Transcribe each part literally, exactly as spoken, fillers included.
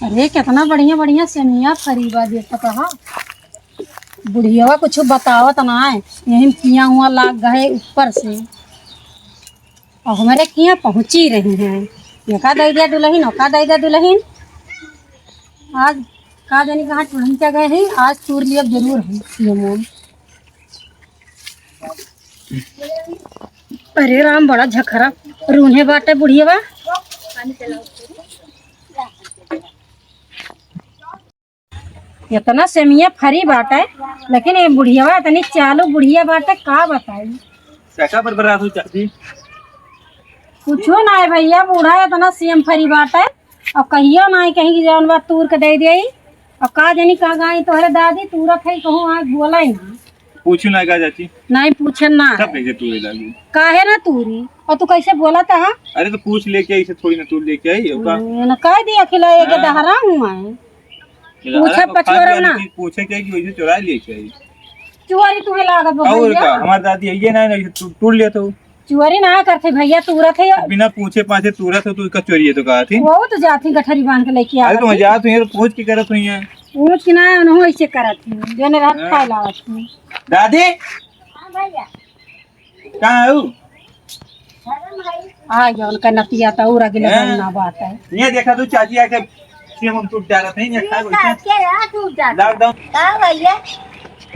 अरे, केतना बढ़िया बढ़िया सेमिया फरी बा, देखत ह। बुढ़ियवा कुछ बतावत ना है, यही पिया हुआ लाग गए ऊपर से। और हमरे किया पहुँची रही हैं, एका दे दिया दुलहिन, ओका दे दिया दुलहिन। आज का जानी कहाँ टुढ़न के गए हैं, आज तूर लिया जरूर है ये मोम। अरे राम, बड़ा झखरा रून्हे बाटे बुढ़ियवा। इतना सेमिया फरी बाटे, लेकिन ये बुढ़ियवा इतनी चालू बुढ़िया बाटे, का बताई। काका पर बरात हो चाची? कुछो ना है भैया, बूढ़ा इतना सेम फरी बाटे। अब कहियो ना है कहीं कि जौन बात तूर के दे दे। अब का जानी कहाँ गई तोहरे दादी, तूरत है कहूँ आज बोला ही ना। पूछू ना का चाची? नहीं पूछे ना सब है। कैसे तूरे लागी? काहे ना तूरी? और तू कैसे बोला था? अरे तो पूछ लेके आई, इसे थोड़ी ना तूर लेके आई, ओका? हम्म, ना कह दिया खिला एक हाँ। दहरा हूँ मैं। पूछे अरे तो पछुआरा खाद ना। वाली चीज पूछे क्या कि वैसे चुरा लिए क्या? चुआरी तुम्हें लागत बा और भैया। का? हमार दादी है ये ना, ना, तू तूर लिया तो। चुआरी ना करते भैया, तूरत है। बिना पूछे पाछे तूरत हो, तू का चोरी है तो कहा थी? वो तो जाती गठरी बांध के लेके अरे तो आवत मैं ही। जात हूँ, ये तो पूछ के करत हुई है। पूछ के ना, उन्हों ऐसे करत ही, देने रहत हाँ। खाए लावत ही। दादी, हाँ भैया। कहाँ है वो? आ गया उनका नतिया, तो और अगले हैं? दिन ना बात है। ये देखा तू चाची आके सेम हम टूट जा रहे थे, ये खा ये बैठे। का, के रहा टूट जा रहा? लॉकडाउन। का भैया?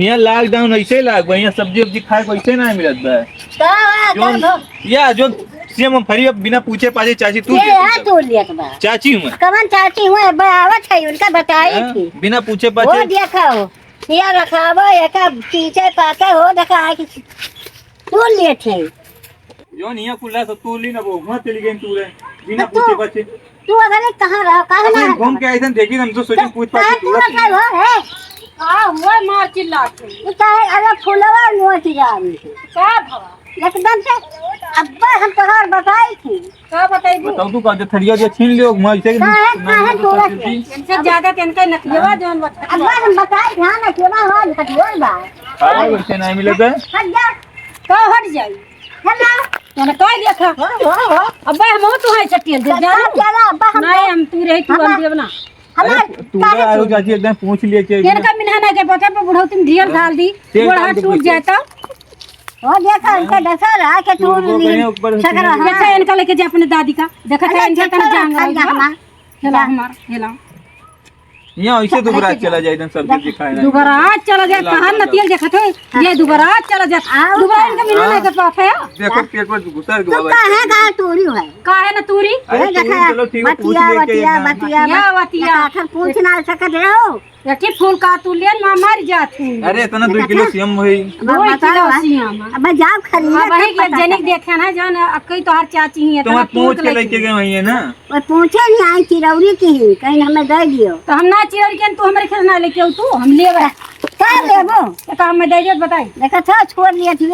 यहाँ लॉकडाउन ऐसे लाग बा, यहाँ सब्जी उब्जी खाए को ऐसे ना मिलत बा। का हुआ, जोन, का भा-, या जोन सेम हम फरी अब बिना पूछे पाछे चाची तू ये देती यहाँ सब। तोड़ लिया बा। चाची हुआ। कवन चाची हुआ, बा आवत है, उनका बताई हाँ, थी। बिना पूछे वो पाछे। देखा हो, या रखावो, एका पीछे पाछे हो, देखा है कि तोड़ लिए थे। जौन हियाँ कुल्ला से तोड़ ली ना, वो हुआँ चली गई तूरे, बिना तो तू, पूछे पाछे। तू अगर कहाँ रहा, काहे अपने ना घूम के आए थे, देखी हम तो सोचे तो पूछ पाछ काहे तू तोड़ रखा है। हो, है? का हुआ मार चिल्ला के? ये काहे, अरे फुलवा नोच जा रही है। का भवा? एकदम से, अब्बा हम तोहार बताई थी। का बताइबू? बताओ तू का जो थरिया जो छीन लियो, मैं इसे काहे, ना काहे ना तोड़ा बताती के? थी। इनसे ज्यादा तो इनका नकलवा जौन बता। अब्बा हम बताई थे ना, केवा हो घटोल बा। अरे वैसे नहीं मिले बे। हट जा। का हट जाई? चला। तूने कह दिया था। हाँ, हाँ, हाँ। अब्बा, हम हो तू है चटियल दे, चला, जानू। चला, अब्बा, हम नहीं, तो हम तू रही, तू हम हम देव ना। हमार अरे, तू काहे आरो तू? चाची एकदम पूछ लिए के इनका मिनहाना के पता पे बुढ़ऊ तुम ढियल हाँ। डाल दी, तेल गोड़ डाल हाथ दे टूट पूछे। जाए तो। वो देखा, इनका दशा रहा कि तू तू वो नहीं कहीं ऊपर से सकरा तू हाँ। अच्छा, इनका लेके जा अपने दादी का। देखा था, अरे, इनका अच्छा, तन जान चला, रहा है। हमार। हेला हमार, हेला। यहाँ ऐसे दुबरा चला जाए, एकदम सब्जी उब्जी खाए ना। दुबरा चला जाए, चला, कहाँ चला। नतियल देखत है? ये दुबरा चला जाए। आओ दुबरा का? इनका मिलना हाँ। नहीं कर पाता है। देखो, पेट पर घुसा के तू बाबा। काहे गाँव तोरी है? काहे ना तूरी? अरे, ये तू देखा, चलो, ठीक है, पूछ बतिया, लेके बतिया, एकदम। बतिया, या बतिया। बतिया। आखिर पूछ ना सकत रहो। एक ठे फूल का तू लेन, माँ मर जात हूँ। अरे, इतना दो किलो सियम भाई। अब दो बताओ, किलो हाँ। सियम। अब मैं जाओ खरीदे, अब वही तब पता जनिक चले। देखे ना, जौन अक्कई तोहार चाची ही है, तो इतना मैं पूछ के लेके गए वही है ना। वो पूछे नहीं आई चिरौरी की ही, कहीं हमें दे दियो। तो हम ना चिरौरी के, तू हमारे खेत ना लेके आऊ, तू हम लेवे। का लेबो? ये तो हमें दे दियो, बताई। देखा था, छोड़ लिया थी।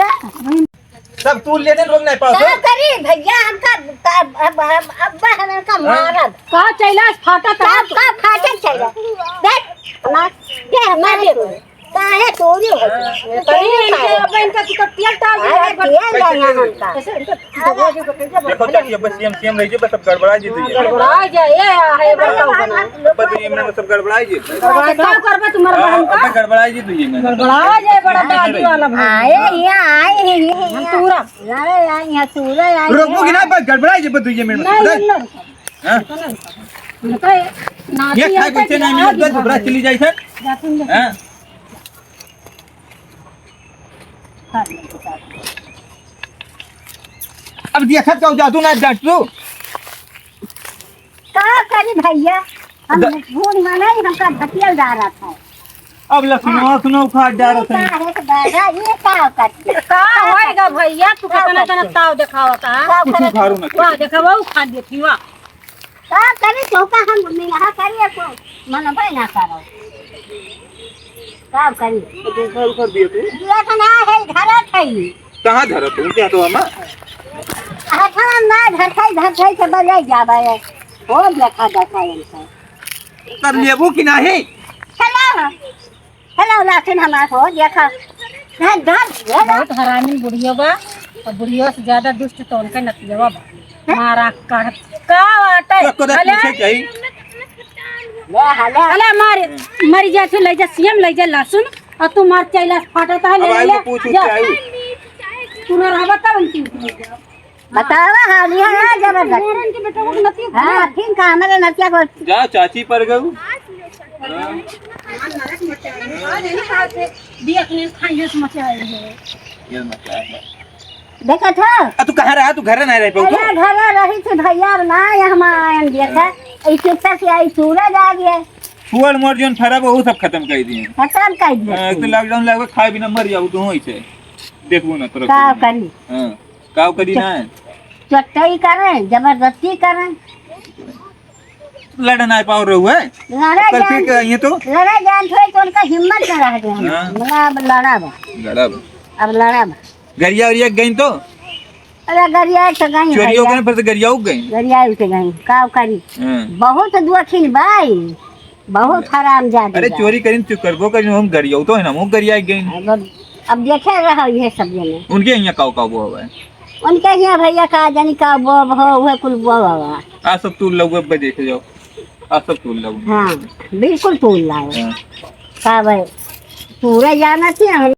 सब तू लेने लोग नहीं पाओ का तो? करी भैया, हमका, का, अब, अब, अब हम इनका हाँ? मारब। का चैलाश फाटा का, था? का फाटे चैलाश? देख, हमार, ये हमारे को। काहे चोरी हो? हाँ, ये तो नहीं है, अब इनका तू तो तेल डाल दिया, अरे, अब तेल डालना हमका। ऐसे इनका देखो, देखो, चाची, अब सीएम, सीएम रह जाए, बस सब गड़बड़ा जी तो ये। गड़बड़ा जाए, ये है, ये बताओ बना। अब तो ये मैंने सब गड़बड़ा जी। गड़बड़ा का करबा तुम्हारा हाँ, बहन का? अब गड़बड़ा जी तो ये मैंने। गड़बड़ा जाए, बड़ा दादी वाला भाई। आए, ये आए, ये, ये, हम ये। पूरा। अरे यार, यहाँ सूरज आई रोकबो है। कि ना, बस गड़बड़ाई जे, बस दुइये मिनट में। नहीं, बस। नहीं, नहीं। हाँ? उनका नाती ये खाए है, कैसे नहीं मिलत, बस भाग घबरा गई। चली जाई सर। जाते हैं। हाँ? अब देखत का जादू ना डॉक्टर। का करी भैया, हम द- बूढ़ मनई, हमका धकेल डारत है। अब लखनऊ हाँ। सुनो उखाड़ डारत ये है। का है तो दादा, ये का करती? का होएगा भैया, तू का कितना, कितना करती? ताव दिखावत है? का कुछ करती? उखाड़ो ना। वाह, देखा, वो उखाड़ देती, वाह। का करी, चौका हम मिला करिए, को मनबे ना करो। का करी? तो तू उखाड़, उखाड़ दिए तू। ये तो ना है, धरत है। कहाँ धरत हूँ? क्या तो हमा? हथवा ना धरते, धरते से बजाई जाबे। हो देखा, देखा इनका। तब लेबू कि नाही? चलो, चलो, लाखिन हमार हो देखा। धर, धर, धर। बहुत हरामी बुढ़ियो बा, और बुढ़ियो से ज्यादा दुष्ट तो उनका नतियवा बा। हैं? मारा काट, का बाटे? तो कोदा अले? पूछे चाहिए। ले, हाँ, ले। अले मारे, मरी जा, तू ले जा, सीएम ले जा, लहसुन, और तू मार चैला फाटत है, ले, अब ले, आई ले, वो पूछ जा। उछ आई। तू ना रहबा तब हम चुप हो जाओ। बतावा, हाल ही है, जबरदस्त। मोरन के बेटा को नती हाँ, फिर का हमारे नतिया को जा, चाची पर गऊ। हाँ। देख ले, खाइए से मचा है। ये मचा है। देखत हो? आ, तू कहाँ रहा? तू घरे नहीं रह पाऊ तो? अरे, घरे रही थी भैया, अब ना यहाँ आयन देखा। ई चुपता से आई सूरज आ गया। छोड़ मोर जोन फरा वो सब खत्म कर दिए। खत्म कर दिए। हाँ, एक तो लॉकडाउन लगे, खाए बिना मर जाऊ तो ऐसे। देखबो ना तोरा का कुछ। करी? हाँ, का करी ना है? चोट्टई करें, जबरदस्ती करें। लड़ ना पाओ रहे हुए। लड़ा कल फिर जान, कहिए तो? लड़ा जान थे तो उनका हिम्मत ना रह गया। हाँ। मतलब अब लड़ा बा। लड़ा बा। अब लड़ा बा। गरिया उरिया गई तो? अरे गरिया तो गई चोरी हो भैया। गए, फिर तो गरिया हो गई। गरिया उठ गई, का करी? हाँ। बहुत दुखिन बाई, बहुत हराम जादे अरे बा। चोरी करीन, चुप करबो करीन, हम गरिया तो है ना, हम गरिया गई। अब, अब देखे रहो ये सब जने। उनके यहाँ काव काव वो है? उनके यहाँ भैया का जानी का वो हो, वह कुल वो बाबा। आ सब तू लोग अब देख जाओ, आ सब तू लोग। हाँ, बिल्कुल तू लाओ। हाँ। का भाई, पूरा जाना थी हम।